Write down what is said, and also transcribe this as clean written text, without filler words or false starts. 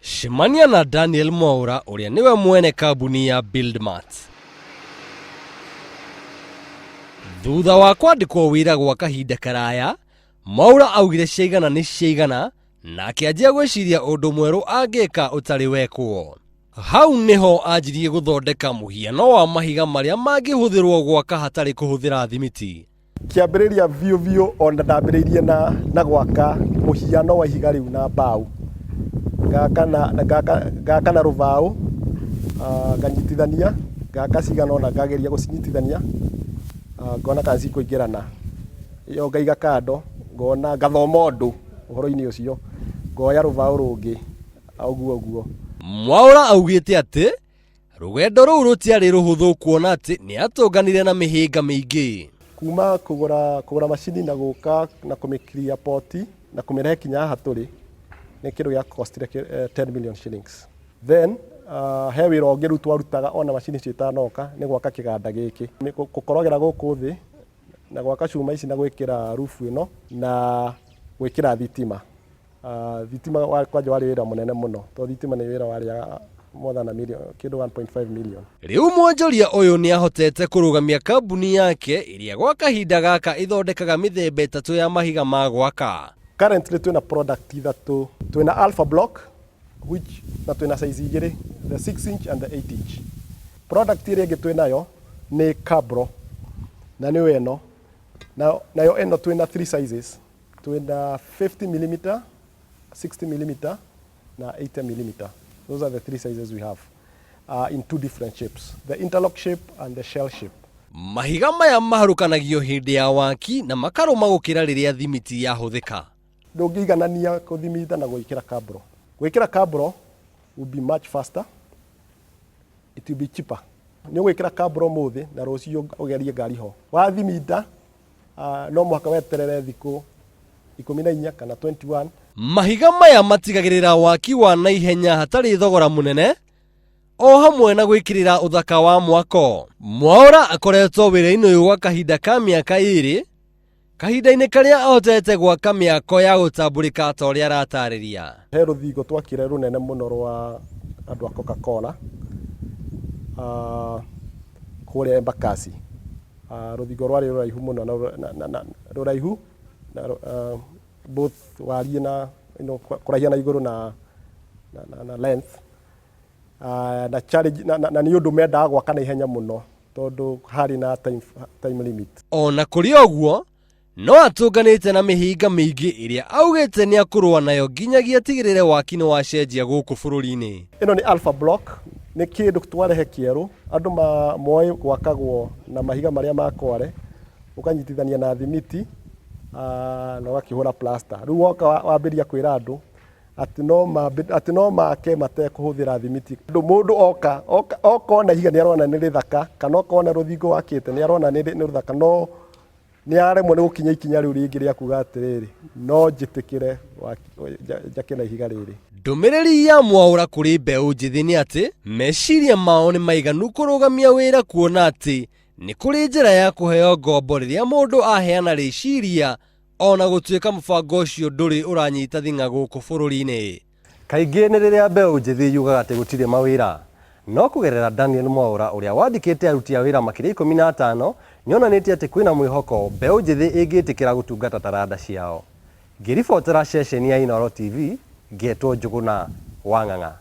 Cemania na Daniel Mwaura ũrĩa nĩwe mwene kambuni ya Buildmart. Thutha wa kwandĩkwo wĩra gwa kahinda karaya, Mwaura augire ciaigana nĩ ciaigana na akĩanjia gwĩciria ũndũ mwerũ angĩka ũtarĩ wekwo. Hau nĩho anjirie gũthondeka mũhiano wa mahiga marĩa mangĩhũthĩrwo gwaka hatarĩ kũhũthĩra thimiti. Kĩambĩrĩria biũ biũ ona ndambĩrĩirie na, na gwaka mũhiano wa ihiga rĩu na mbaũ. Ngaka na, ngaka, ngaka na rũbaũ uh, nganyitithania, ngaka cigana ũna ngageria gũcinyitithania uh, ngona kana cikũingĩrana. Ĩyo ngaiga kando, ngona ngathoma ũndũ ũhoro-inĩ ũcio, ngoya rũbaũ rũngĩ ũguo ũguo. Mwaũra augĩte atĩ Rũgendo rũu rũtiarĩ rũhũthũ kuona atĩ nĩ atũnganire na mĩhĩnga mĩingĩ. Kuma kũgũra kũgũra macini na gũka na kũmĩ clear port na kũmĩrehe kinya haha tũrĩ nĩ kĩndũ gĩa costire 10 million shillings. Then uh, he wĩra ũngĩ rĩu twarutaga ona macini icio itanoka nĩ gwaka kĩganda gĩkĩ, gũkorogera gũkũ thĩ na gwaka cuma ici na gwĩkĩra roof ĩno na gwĩkĩra thitima. Uh, thitima kwanja warĩ wĩra mũnene mũno tondũ thitima nĩ wĩra warĩaga more than a million, kĩndũ 1.5 million. Rĩu mwonjoria ũyũ nĩ ahotete kũrũgamia kambuni yake ĩrĩa gwa kahinda gaka ĩthondekaga mĩthemba ĩtatũ ya mahiga ma gwaka. Currently twĩna product ithatũ, twĩna Alpha Block which na twĩna size igĩrĩ, the 6 inch and the 8 inch. Product ĩrĩa ĩngĩ twĩnayo nĩ Cabro na nĩyo ĩno, nayo ĩno twĩna three sizes, twĩna 50 mm, 60 mm na 80 mm. Those are the three sizes we have in two different shapes, the interlock shape and the shell shape. Mahiga maya maharũkanagio hĩndĩ ya waki na makarũma gũkĩra rĩrĩa thimiti yahũthĩka. Ndũngĩiganania kũthimitha na gwĩkĩra cabro. Gwĩkĩra cabro will be much faster, it will be cheaper. Nĩ ũgwĩkĩra cabro ũmũthĩ na rũciũ ũgerie ngari ho. Wathiminda uh, no mũhaka weterere thikũ 14 kana 21. Mahiga maya matigagĩrĩra waki wa naihenya hatarĩ thogora mũnene o hamwe na gwĩkĩrĩra ũthaka wa mwako. Mwaũra akoretwo wĩra-inĩ ũyũ gwa kahinda ka mĩaka ĩrĩ, kahinda-inĩ karĩa ahotete gwaka mĩako ya gũtambũrĩka ta ũrĩa aratarĩria. He rũthingo twakire rũnene mũno rwa andũ a Coca-Cola uh, kũrĩa Embakasi. Uh, rũthingo rwarĩ rũraihu mũno na, na, na, na rũraihu na, uh, both wariĩ na you know, kũraihia na igũrũ na, na, na, na length uh, na challenge na, na, na nĩ ũndũ mendaga gwaka na ihenya mũno tondũ harĩ na time, time limit. Ona kũrĩ ũguo, no atũnganĩte na mĩhĩnga mĩingĩ ĩrĩa augĩte nĩ akũrũa nayo nginyagia atigĩrĩre waki nĩ wacenjia gũkũ bũrũri-inĩ. Ĩno nĩ Alpha Block, nĩ kĩndũ twarehe kĩerũ, andũ moĩ gwakagwo na mahiga marĩa ma kware, ũkanyitithania na thimiti na ũgakĩhũra plaster. Rĩu woka wambĩrĩria kwĩra andũ atĩ no atĩ no make matekũhũthĩra thimiti. Mũndũ oka oka ona ihiga nĩ arona nĩ rĩthaka, kana oka ona rũthingo wakĩte nĩ arona nĩ rũthaka, no nĩ aremwo nĩ gũkinya ikinya rĩu rĩngĩ rĩa kuga atĩrĩrĩ, no njĩtĩkĩre njake na ihiga rĩrĩ. Ndũmĩrĩri ya Mwaũra kũrĩ mbeũ njĩthĩ nĩ atĩ meciria mao nĩ maiganu kũrũgamia wĩra kuona atĩ nĩ kũrĩ njĩra ya kũheo ngombo rĩrĩa mũndũ aheana rĩciria ona gũtuĩka mũbango ũcio ndũrĩ ũranyita thing'a gũkũ bũrũri-inĩ. Kaingĩ nĩ rĩrĩa mbeũ njĩthĩ yugaga atĩ gũtirĩ mawĩra. No kũgerera Daniel Mwaũra ũrĩa wandĩkĩte aruti a wĩra makĩria 15, nĩonanĩtie atĩ kwĩna mwĩhoko mbeũ njĩthĩ ĩngĩtĩkĩra gũtungata taranda ciao. Ngĩribotera ceceni ya Inooro TV, ngetwo Njũgũna wa Ng'ang'a.